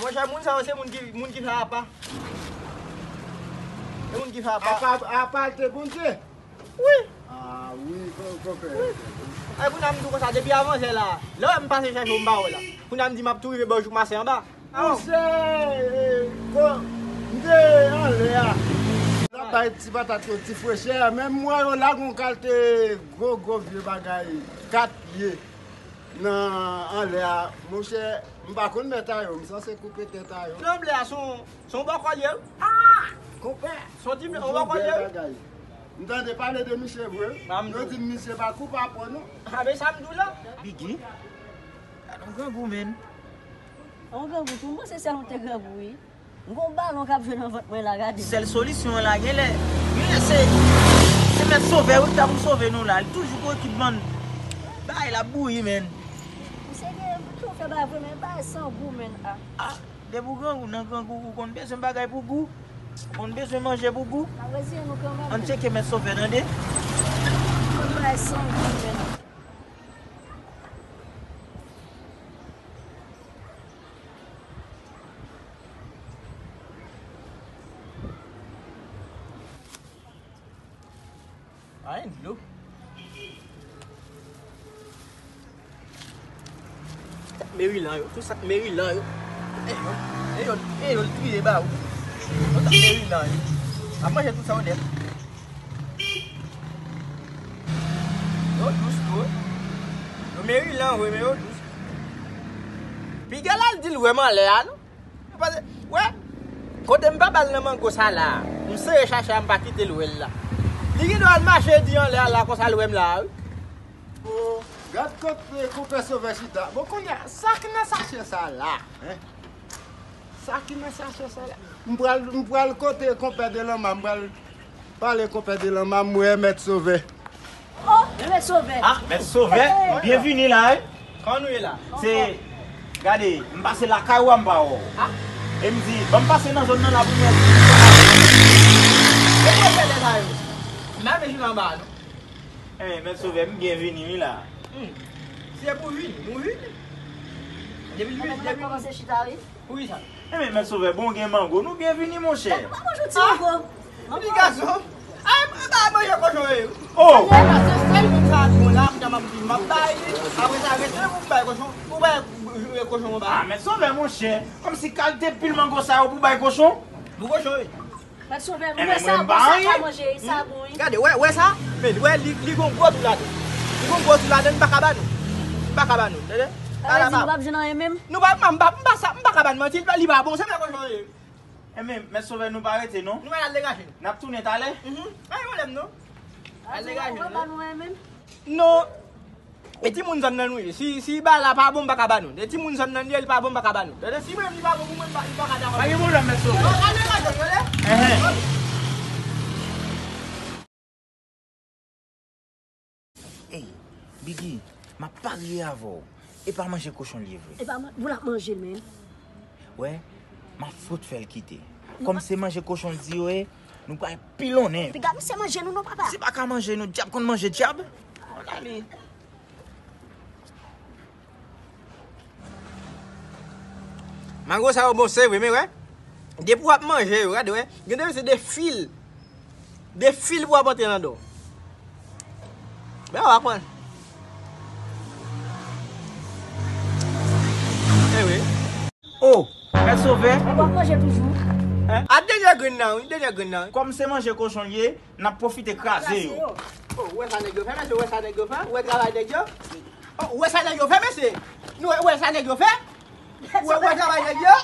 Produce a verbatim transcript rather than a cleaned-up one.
Monchè, moun sa yo se moun ki, moun ki fè apa. Se moun ki fè apa. Apa, apa te Bondye? Wi. Ah wi, konpè. Ay, kounye a m di w konsa, depi avanjè la, lè w wè m pase chèche w, m pa wè w la. Kounye a m di m ap tou rive bò jouk mache anba. Monchè, eh, bon, m te anlè a. L ap bay ti patat yo ti frechè, men m wè yo la gon kalte gwo, gwo vye bagay, kat pye nan anlè a. Monchè, m pa konn mèt a yo, m sanse koupe tèt a yo. Tranble a se yon, se yon bòkò l ye, wi. Ah! Konpè! Se yon ti, yon bòkò l ye, wi. M tande pale de misye vre. Yo di m misye pa koup a po non. A, men sa m di w la. Biggie, gad yon grangou, menn. Yon grangou tou, m panse sèl ou te grangou, wi. M gon balon k ap jwe nan vant mwen la, gade. Sèl solisyon an la, genlè, genlè se, se Mèt Sovè wi ki ta pou sove nou la. Li toujou gon ekip bann bagay la bouyi, menn. Misye gen, misye fè bagay vre, men bagay san gou, menn, a. Ah, depi w grangou, nan grangou, ou konn bezwen bagay pou gou. Ou konn bezwen manje pou gou. N ap reziye nou kanmenm. Ann tcheke Mèt Sovè, tande. Konn bagay san gou, menn. Anyen dlo. Sa k Merilan yo, tout sa k Merilan yo. E yo, e yo, e yo l triye ba ou. Tout sa k Merilan yo. Ap manje tout sa yo nèt. Yo dous tou. Yo Merilan vre, men yo dous. Piga l al di l wè m anlè a, non? Pase, wè, kote m pa ba l nan mango sa la, m sere chache a, m pa kite l wè l la. Li gen dwa al mache di anlè a la konsa l wè m la a, wi. O, gad kote konpè Sovè chita. Bon, kounye a, sa k nan sachè sa la, en? Sa k nan sachè sa la? M pral, m pral kote konpè Delanma, m pral pale konpè Delanma, m wè Mèt Sovè. Oh, Mèt Sovè. Ah, Mèt Sovè, byenvini la, wi. Kòman nou ye la? Se, gade, m pase lakay ou a, m pa wè w. Ah. E m di, ban m pase nan zòn nan la pou m wè. E pou fè lè sa yo? M pa vle jwenn anba a, non. Eh, Mèt Sovè, m byenvini, wi, la. Hmm. Si se pou vini, nou vini. Depi l vini, depi l vini. Kòmanse chita, wi. Poukisa? Enben, Mèt Sovè, bon, gen mango. Nou byenvini, monchè. Gad, nou pa manje ti mango. Ti gason. Ay, m pa manje kochon, e. Oh! Sèl moun sa di mwen la, m ta m ap di, m ap bay li. Apre sa, rete pou m bay kochon. Pou bay, e, kochon anba. Ah, Mèt Sovè, monchè. Kòmsi kalite pil mango sa yo pou bay kochon? Pou kochon, wi. Mèt Sovè, mwen sa bon, sa pa manje, sa bon, wi. Gade, wè, wè sa? Men, wè, li, li gon gwo tou ladan. Li gon gwo tou ladan, m pa ka ba nou. M pa ka ba nou, tande? Sa vle di nou p ap jwenn anyen menm? Nou pa, m pa, m pa sa, m pa ka ba n manti, li pa, li pa bon, se pa kochon ye. Enben, Mèt Sovè, nou pa rete, non? Nou pral al degaje. N ap tounen talè? Mhm. Pa gen pwoblèm, non. Al degaje, non? Ou pa ba nou anyen menm? Non. E timoun zòn nan nou ye. Si, si bagay la pa bon, m pa ka ba nou. E timoun zòn nan li ye, li pa bon, m pa ka ba nou. Tande, si mwen, li pa bon pou mwen, li pa, li pa ka dakò. Pa gen pwoblèm, Mèt Sovè. Al degaje, tande? Enhen. Ey, Biggie, m ap parye avè w. E pa manje kochon l ye vre. E pa man-, pou l ap manje l, men. Wè, m ap fout fè l kite. Kòm se manje kochon l di yo ye, nou pral pilonnen. Piga misye manje nou non, papa. Se pa ka manje nou, dyab konn manje dyab. Ann ale. Mango sa yo bon, se vre, men wè. Depi w ap manje yo, gade, wè. Gen de se de fil. De fil pou w ap antre nan do. Ben, w ap pran. Eh wi. Oh, Mèt Sovè. W ap manje toujou. Hein? A dènyè grenn nan, wi, dènyè grenn nan, wi. Kòm se manje kochon l ye, n ap pwofite kraze yo. Oh, ou wè sa nèg yo fè, mesye, ou wè sa nèg yo fè, ou wè travay nèg yo. Oh, ou wè sa nèg yo fè, mesye. Nou wè, ou wè sa nèg yo fè. Ou wè, ou wè travay nèg yo.